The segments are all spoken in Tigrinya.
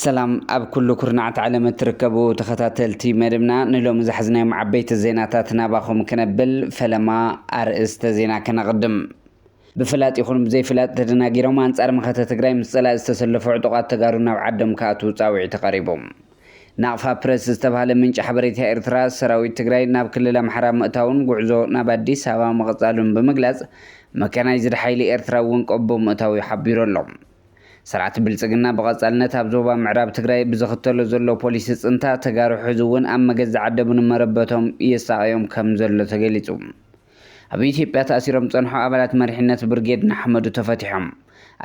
ሰላም ኣብ ኩሉ ኩርናዓት ዓለም እትርከቡ ተኸታተልቲ መደብና፣ ንሎሚ ዝሓዝናዮም ዓበይቲ ዜናታት ናባኹም ክነብል ፈለማ ኣርእስተ ዜና ከነቕድም። ብፍላጥ ይኹን ብዘይፍላጥ ተደናጊሮም ኣንጻር መኸተ ትግራይ ምስ ጸላኢ ዝተሰለፉ ዕጡቓት ተጋሩ ናብ ዓዶም ክኣትዉ ጻውዒት ቀሪቡ። ናቕፋ ፕረስ ዝተባህለ ምንጪ ሓበሬታ ኤርትራ፣ ሰራዊት ትግራይ ናብ ክልል ኣምሓራ ምእታውን ጉዕዞ ናብ ኣዲስ ኣበባ ምቕጻሉን ብምግላጽ፣ መካናይዝድ ሓይሊ ኤርትራ እውን ቆቦ ምእታው ሓቢሩ ኣሎ። ስርዓት ብልጽግና ብቐጻልነት ኣብ ዞባ ምዕራብ ትግራይ ብዝኽተሎ ዘሎ ፖሊሲ ጽንታ፣ ተጋሩ ሕዚ እውን ኣብ መገዛ ዓዶምን መረበቶም የሳቕዮም ከም ዘሎ ተገሊጹ። ኣብ ኢትዮጵያ ተኣሲሮም ጸንሑ ኣባላት መሪሕነት ብርጌድ ንሓመዱ ተፈቲሖም።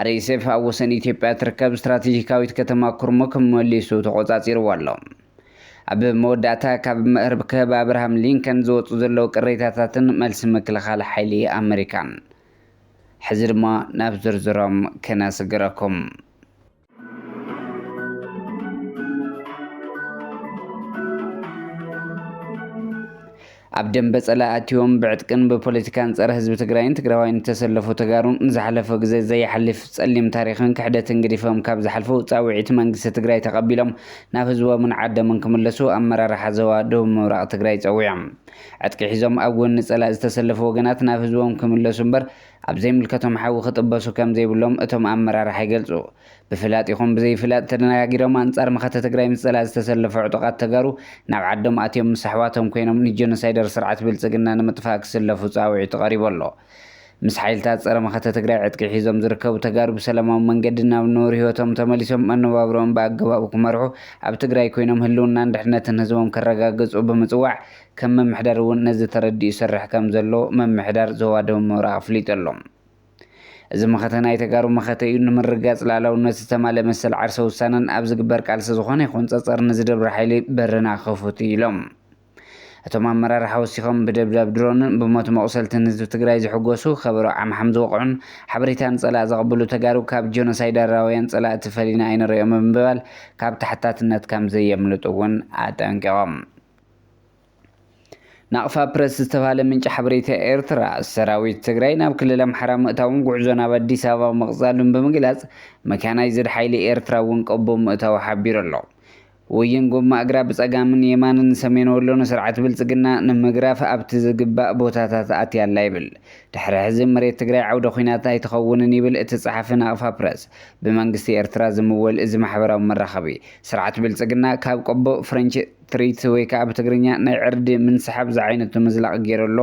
ኣርኤስኤፍ ኣብ ወሰን ኢትዮጵያ እትርከብ ስትራቴጂካዊት ከተማ ኩርሙክ መሊሱ ተቖጻጺርዋ ኣሎ። ኣብ መወዳእታ፣ ካብ መርከብ ኣብርሃም ሊንከን ዝወጹ ዘለዉ ቅሬታታትን መልሲ ምክልኻል ሓይሊ ኣመሪካን። ሕዚ ድማ ናብ ዝርዝሮም ከነስግረኩም። ኣብ ደንበ ጸላኢ ኣትዮም ብዕጥቅን ብፖለቲካን ጸረ ህዝቢ ትግራይን ትግራዋይን ዝተሰለፉ ተጋሩ፣ ንዝሓለፈ ግዜ ዘይሓልፍ ጸሊም ታሪኽን ክሕደትን ገዲፎም ካብ ዝሓልፉ፣ ጻውዒት መንግስቲ ትግራይ ተቐቢሎም ናብ ህዝቦምን ዓዶምን ክምለሱ ኣመራርሓ ዞባ ደቡብ ምብራቕ ትግራይ ጸዊዖም። ዕጥቂ ሒዞም ኣብ ጎኒ ጸላኢ ዝተሰለፉ ወገናት ናብ ህዝቦም ክምለሱ እምበር፣ ኣብ ዘይምልከቶም ሓዊ ክጥበሱ ከም ዘይብሎም እቶም ኣመራርሓ ይገልጹ። ብፍላጥ ይኹን ብዘይፍላጥ ተደናጊሮም ኣንጻር መኸተ ትግራይ ምስ ጸላኢ ዝተሰለፉ ዕጡቓት ተጋሩ፣ ናብ ዓዶም ኣትዮም ምስ ኣሕዋቶም ኮይኖም ንጀኖሳይደር ስርዓት ብልጽግና ንምጥፋእ ክስለፉ ጻውዒት ቀሪቡ ኣሎ። ምስ ሓይልታት ጸረ መኸተ ትግራይ ዕጥቂ ሒዞም ዝርከቡ ተጋሩ ብሰላማዊ መንገዲ ናብ ንቡር ህይወቶም ተመሊሶም መነባብሮኦም ብኣገባቡ ክመርሑ፣ ኣብ ትግራይ ኮይኖም ህልውናን ድሕነትን ህዝቦም ከረጋግጹ ብምጽዋዕ፣ ከም ምምሕዳር እውን ነዚ ተረዲኡ ይሰርሕ ከም ዘሎ ምምሕዳር ዞባ ደቡብ ምብራቕ ኣፍሊጡ ኣሎ። እዚ መኸተ ናይ ተጋሩ መኸተ እዩ። ንምርግጋጽ ልኣላውነት ዝተማልአ መሰል ዓርሰ ውሳነን ኣብ ዝግበር ቃልሲ ዝኾነ ይኹን ጸጸር ንዝደብር ሓይሊ በርና ክፉት እዩ ኢሎም። እቶም ኣመራርሓ ወሲኾም፣ ብደብዳብ ድሮንን ብሞት መቑሰልትን ህዝቢ ትግራይ ዝሕጎሱ፣ ከበሮ ዓምሓም ዝወቕዑን ሓበሬታ ንጸላኢ ዘቐብሉ ተጋሩ ካብ ጀኖሳይዳራውያን ጸላእቲ ፈሊና ኣይንሪኦም ብምባል ካብ ተሓታትነት ከም ዘየምልጡ እውን ኣጠንቂቖም። ናቕፋ ፕረስ ዝተባህለ ምንጪ ሓበሬታ ኤርትራ፣ ሰራዊት ትግራይ ናብ ክልል ኣምሓራ ምእታውን ጉዕዞ ናብ ኣዲስ ኣበባ ምቕጻሉን ብምግላጽ፣ መካናይዝድ ሓይሊ ኤርትራ እውን ቆቦ ምእታው ሓቢሩ ኣሎ። ወይን ጎማ እግራ ብጸጋምን የማንን ሰሜን ወሎ ንስርዓት ብልጽግና ንምግራፍ ኣብቲ ዝግባእ ቦታታት ኣትያ ኣላ ይብል። ድሕሪ ሕዚ መሬት ትግራይ ዓውደ ኲናት ኣይትኸውንን ይብል እቲ ጸሓፊ ናቕፋ ፕረስ። ብመንግስቲ ኤርትራ ዝምወል እዚ ማሕበራዊ መራኸቢ፣ ስርዓት ብልጽግና ካብ ቆቦ ፍሬንች ትሪት ወይ ከዓ ብትግርኛ ናይ ዕርዲ ምንስሓብ ዝዓይነቱ ምዝላቕ ገይሩ ኣሎ።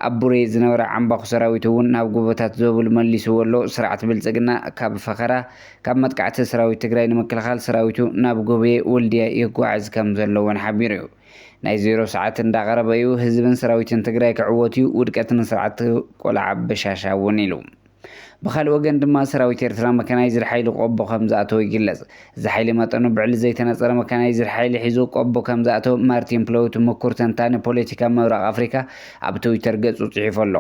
ኣብ ቡሬ ዝነበረ ዓምባኹ ሰራዊት እውን ናብ ጎቦታት ዞብል መሊስዎ ኣሎ። ስርዓት ብልጽግና ካብ ፈኸራ፣ ካብ መጥቃዕቲ ሰራዊት ትግራይ ንምክልኻል ሰራዊቱ ናብ ጎብየ ወልድያ የጓዕዝ ከም ዘሎ እውን ሓቢሩ እዩ። ናይ ዜሮ ሰዓት እንዳቐረበ እዩ። ህዝብን ሰራዊትን ትግራይ ክዕወት እዩ። ውድቀት ንስርዓት ቆልዓ በሻሻ እውን ኢሉ። ብኻልእ ወገን ድማ ሰራዊት ኤርትራ መካናይዝድ ሓይሊ ቆቦ ከም ዝኣተወ ይግለጽ። እዚ ሓይሊ መጠኑ ብዕሊ ዘይተነጸረ መካናይዝድ ሓይሊ ሒዙ ቆቦ ከም ዝኣተወ ማርቲን ፕሎውት፣ ምኩር ተንታኒ ፖለቲካ ምብራቕ ኣፍሪካ፣ ኣብ ትዊተር ገጹ ጽሒፉ ኣሎ።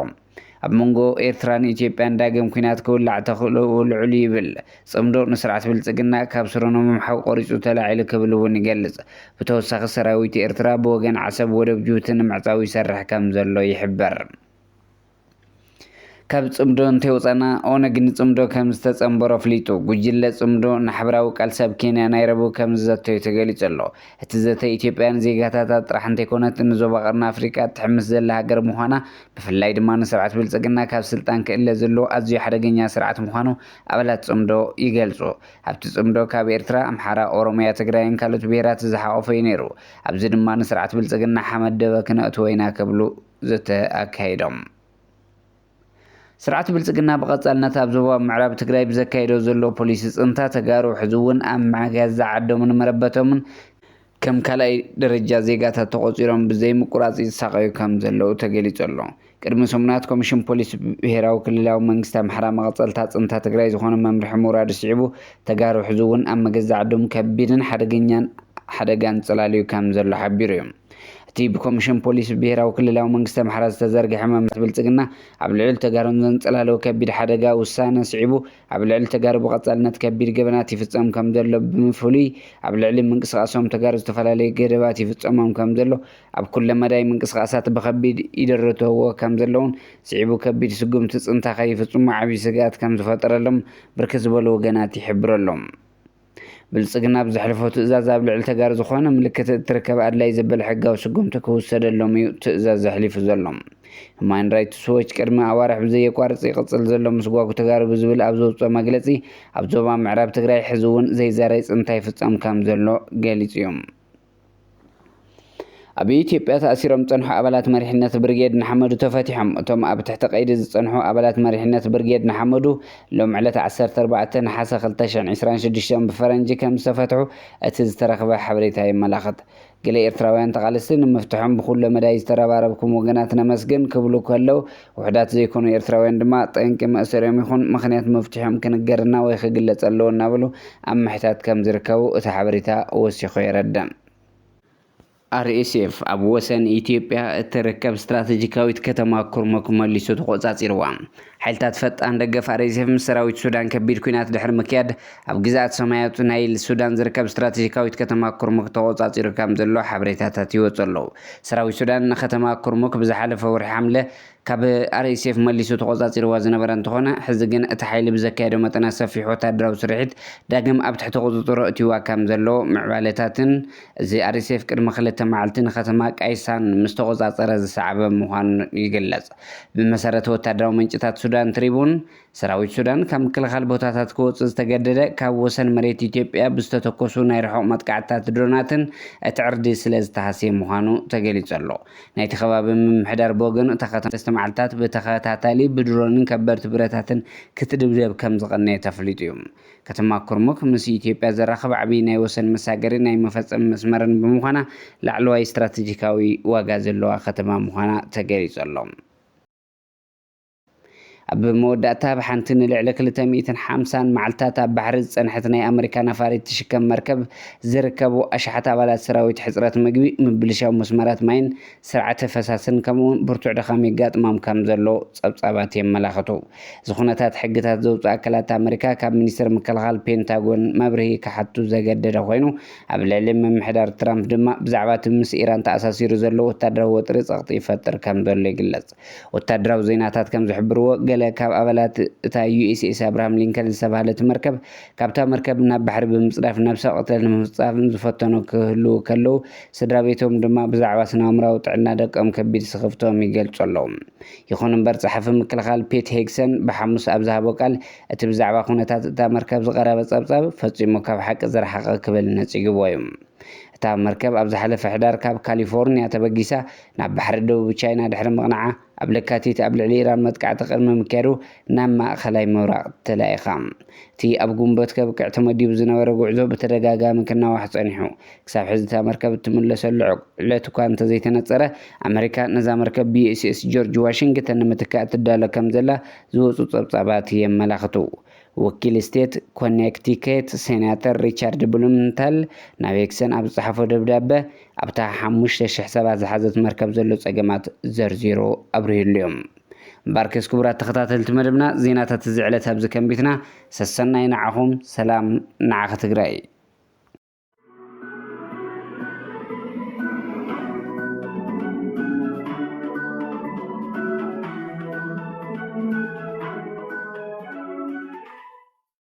ኣብ መንጎ ኤርትራን ኢትዮጵያን ዳግም ኲናት ክውላዕ ተኽእሎኡ ልዑል ይብል። ጽምዶ ንስርዓት ብልጽግና ካብ ስሩ ንምምሓው ቆሪጹ ተላዒሉ ክብል እውን ይገልጽ። ብተወሳኺ ሰራዊት ኤርትራ ብወገን ዓሰብ ወደብ ጅቡቲ ንምዕጻው ይሰርሕ ከም ዘሎ ይሕበር። ካብ ጽምዶ እንተይወጻና፣ ኦነግ ንጽምዶ ከም ዝተጸንበሮ ኣፍሊጡ። ጉጅለ ጽምዶ ንሓበራዊ ቃልሲ ኣብ ኬንያ ናይሮቢ ከም ዝዘተዩ ተገሊጹ ኣሎ። እቲ ዘተ ኢትዮጵያን ዜጋታታ ጥራሕ እንተይኮነት፣ ንዞባ ቀርኒ ኣፍሪቃ ትሕምስ ዘላ ሃገር ምዃና፣ ብፍላይ ድማ ንስርዓት ብልጽግና ካብ ስልጣን ክእለ ዘሎ ኣዝዩ ሓደገኛ ስርዓት ምዃኑ ኣባላት ጽምዶ ይገልጹ። ኣብቲ ጽምዶ ካብ ኤርትራ፣ ኣምሓራ፣ ኦሮምያ፣ ትግራይን ካልኦት ብሄራት ዝሓቖፈ እዩ ነይሩ። ኣብዚ ድማ ንስርዓት ብልጽግና ሓመድ ደበ ክነእትዎ ኢና ክብሉ ዘተ ኣካይዶም። ስርዓት ብልጽግና ብቐጻልነት ኣብ ዞባ ምዕራብ ትግራይ ብዘካይዶ ዘሎ ፖሊሲ ጽንታ፣ ተጋሩ ሕዚ እውን ኣብ መገዛ ዓዶምን መረበቶምን ከም ካልኣይ ደረጃ ዜጋታት ተቖጺሮም ብዘይምቁራጽ ይሳቐዩ ከም ዘለዉ ተገሊጹ ኣሎ። ቅድሚ ሰሙናት ኮሚሽን ፖሊስ ብሄራዊ ክልላዊ መንግስቲ ኣምሓራ መቐጸልታ ጽንታ ትግራይ ዝኾነ መምርሒ ምውራዱ ስዒቡ፣ ተጋሩ ሕዚ እውን ኣብ መገዛ ዓዶም ከቢድን ሓደገኛን ሓደጋ ኣንጸላልዩ ከም ዘሎ ሓቢሩ እዩ። እቲ ብኮሚሽን ፖሊስ ብሄራዊ ክልላዊ መንግስቲ ኣምሓራ ዝተዘርግሐ መምርሒ ብልጽግና ኣብ ልዕሊ ተጋሩን ዘንጸላለወ ከቢድ ሓደጋ ውሳነ ስዒቡ፣ ኣብ ልዕሊ ተጋሩ ብቐጻልነት ከቢድ ገበናት ይፍጸም ከም ዘሎ ብምፍሉይ ኣብ ልዕሊ ምንቅስቓሶም ተጋሩ ዝተፈላለዩ ገደባት ይፍጸሞም ከም ዘሎ፣ ኣብ ኩለ መዳይ ምንቅስቓሳት ብኸቢድ ይደርተዎ ከም ዘለውን ስዒቡ ከቢድ ስጉምቲ ጽንታ ከይፍጽሙ ዓብዪ ስግኣት ከም ዝፈጠረሎም ብርክት ዝበሉ ወገናት ይሕብሩ ኣለዉ። ብልጽግና ብዘሕልፎ ትእዛዝ ኣብ ልዕሊ ተጋሩ ዝኾነ ምልክት እትርከብ ኣድላይ ዘበለ ሕጋዊ ስጉምቲ ክውሰደሎም እዩ ትእዛዝ ዘሕሊፉ ዘሎ። ሁማን ራይትስ ዎች ቅድሚ ኣዋርሕ ብዘየቋርጽ ይቕጽል ዘሎ ምስጓጉ ተጋሩ ብዝብል ኣብ ዘውፅኦ መግለጺ፣ ኣብ ዞባ ምዕራብ ትግራይ ሕዚ እውን ዘይዛረይ ጽንታ ይፍጸም ከም ዘሎ ገሊጹ እዩ። ኣብ ኢትዮጵያ ተኣሲሮም ዝጸንሑ ኣባላት መሪሕነት ብርጌድ ንሓመዱ ተፈቲሖም። እቶም ኣብ ትሕቲ ቀይዲ ዝጸንሑ ኣባላት መሪሕነት ብርጌድ ንሓመዱ ሎም ዕለት ዓሰርተ ኣርባዕተ ነሓሰ ክልተ ሽሕን ዕስራን ሽዱሽተን ብፈረንጂ ከም ዝተፈትሑ እቲ ዝተረኽበ ሓበሬታ የመላኽት። ገለ ኤርትራውያን ተቓለስቲ ንምፍትሖም ብኹሎ መዳይ ዝተረባረብኩም ወገናት ነመስግን ክብሉ ከለው፣ ውሑዳት ዘይኮኑ ኤርትራውያን ድማ ጠንቂ መእሰሪኦም ይኹን ምኽንያት መፍትሒኦም ክንገርና ወይ ክግለጽ ኣለዎ እናበሉ ኣብ ምሕታት ከም ዝርከቡ እቲ ሓበሬታ ወሲኹ የረድእ። ኣር ኤስ ኤፍ ኣብ ወሰን ኢትዮጵያ እትርከብ ስትራተጂካዊት ከተማ ኩርሙክ መሊሱ ተቖጻጺርዋ። ሓይልታት ፈጣን ደገፍ ኣር ኤስ ኤፍ ምስ ሰራዊት ሱዳን ከቢድ ኲናት ድሕሪ ምክያድ፣ ኣብ ግዝኣት ሰማያዊት ናይል ሱዳን ዝርከብ ስትራተጂካዊት ከተማ ኩርሙክ ተቖጻጺሩ ከም ዘሎ ሓበሬታታት ይወጹ ኣለዉ። ሰራዊት ሱዳን ንከተማ ኩርሙክ ብዝሓለፈ ወርሒ ሓምለ ካብ ኣር ኤስ ኤፍ መሊሱ ተቖጻጺርዋ ዝነበረ እንተኾነ፣ ሕዚ ግን እቲ ሓይሊ ብዘካየዶ መጠነ ሰፊሕ ወታደራዊ ስርሒት ዳግም ኣብ ትሕቲ ቁጽጽሩ ኣእትይዋ ከም ዘሎ ምዕባለታትን፣ እዚ ኣር ኤስ ኤፍ ቅድሚ ክልተ መዓልቲ ንከተማ ቃይሳን ምስ ተቖጻጸረ ዝሰዓበ ምዃኑ ይግለጽ። ብመሰረት ወታደራዊ ምንጭታት ሱዳን ትሪቡን፣ ሰራዊት ሱዳን ካብ ምክልኻል ቦታታት ክወጽእ ዝተገደደ፣ ካብ ወሰን መሬት ኢትዮጵያ ብዝተተኮሱ ናይ ርሑቕ መጥቃዕትታት ድሮናትን እቲ ዕርዲ ስለ ዝተሃስየ ምዃኑ ተገሊጹ ኣሎ። ናይቲ ከባቢ ምምሕዳር ብወገኑ፣ እታ ከተማ ሰለስተ መዓልታት ብተኸታታሊ ብድሮንን ከበድቲ ብረታትን ክትድብደብ ከም ዝቐነየት ኣፍሊጡ እዩ። ከተማ ኩርሙክ ምስ ኢትዮጵያ ዘራኽብ ዓብዪ ናይ ወሰን መሳገሪ ናይ መፈጸሚ መስመርን ብምዃና፣ ላዕለዋይ ስትራተጂካዊ ዋጋ ዘለዋ ከተማ ምዃና ተገሊጹ ኣሎ። ኣብ መወዳእታ፣ ኣብ ሓንቲ ንልዕሊ ክልተ ሚእትን ሓምሳን መዓልታት ኣብ ባሕሪ ዝጸንሐት ናይ ኣመሪካ ነፋሪት ትሽከም መርከብ ዝርከቡ ኣሽሓት ኣባላት ሰራዊት ሕጽረት ምግቢ፣ ምብልሻው መስመራት ማይን ስርዓተ ፈሳስን፣ ከምኡ'ውን ብርቱዕ ድኻም የጋጥሞም ከም ዘሎ ጸብጻባት የመላኽቱ። እዚ ኩነታት፣ ሕግታት ዘውጽኡ ኣካላት ኣመሪካ ካብ ሚኒስትሪ ምክልኻል ፔንታጎን መብርሂ ክሓቱ ዘገደደ ኮይኑ፣ ኣብ ልዕሊ ምምሕዳር ትራምፕ ድማ ብዛዕባ እቲ ምስ ኢራን ተኣሳሲሩ ዘሎ ወታደራዊ ወጥሪ ጸቕጢ ይፈጥር ከም ዘሎ ይግለጽ። ወታደራዊ ዜናታት ከም ዝሕብርዎ፣ ገለ ካብ ኣባላት እታ ዩ ኤስ ኤስ ኣብርሃም ሊንከን ዝተባህለት መርከብ፣ ካብታ መርከብ ናብ ባሕሪ ብምጽዳፍ ነብሰ ቅትለት ንምፍጻም ዝፈተኑ ክህልዉ ከለዉ፣ ስድራ ቤቶም ድማ ብዛዕባ ስነ ኣእምራዊ ጥዕና ደቆም ከቢድ ስኽፍቶም ይገልጹ ኣለዉ። ይኹን እምበር፣ ጸሓፊ ምክልኻል ፔት ሄግሰን ብሓሙስ ኣብ ዝሃቦ ቃል፣ እቲ ብዛዕባ ኩነታት እታ መርከብ ዝቐረበ ጸብጻብ ፈጺሙ ካብ ሓቂ ዝረሓቐ ክብል ነጺግዎ እዩ። እታ መርከብ ኣብ ዝሓለፈ ሕዳር ካብ ካሊፎርኒያ ተበጊሳ ናብ ባሕሪ ደቡብ ቻይና ድሕሪ ምቕናዓ፣ ኣብ ለካቲት ኣብ ልዕሊ ኢራን መጥቃዕቲ ቅድሚ ምክያዱ ናብ ማእኸላይ ምብራቕ ተላኢኻ። እቲ ኣብ ጉንበት ከብቅዕ ተመዲቡ ዝነበረ ጉዕዞ ብተደጋጋሚ ክናዋሕ ጸኒሑ። ክሳብ ሕዚ እታ መርከብ እትምለሰሉ ዕለት እኳ እንተዘይተነጸረ፣ ኣመሪካ ነዛ መርከብ ብ ዩ ኤስ ኤስ ጆርጅ ዋሽንግተን ንምትካእ ትዳሎ ከም ዘላ ዝወጹ ጸብጻባት የመላኽቱ። ወኪል ስቴት ኮኔክቲኬት ሴናተር ሪቻርድ ብሉምንታል ናብ ኤክሰን ኣብ ዝጸሓፎ ደብዳበ፣ ኣብታ ሓሙሽተ ሽሕ ሰባት ዝሓዘት መርከብ ዘሎ ጸገማት ዘርዚሩ ኣብሪሁሉ እዩ። እምበኣርከስ ክቡራት ተኸታተልቲ መደብና፣ ዜናታት እዚ ዕለት ኣብዚ ከንቢትና። ሰሰናይ ንዓኹም፣ ሰላም ንዓኺ ትግራይ።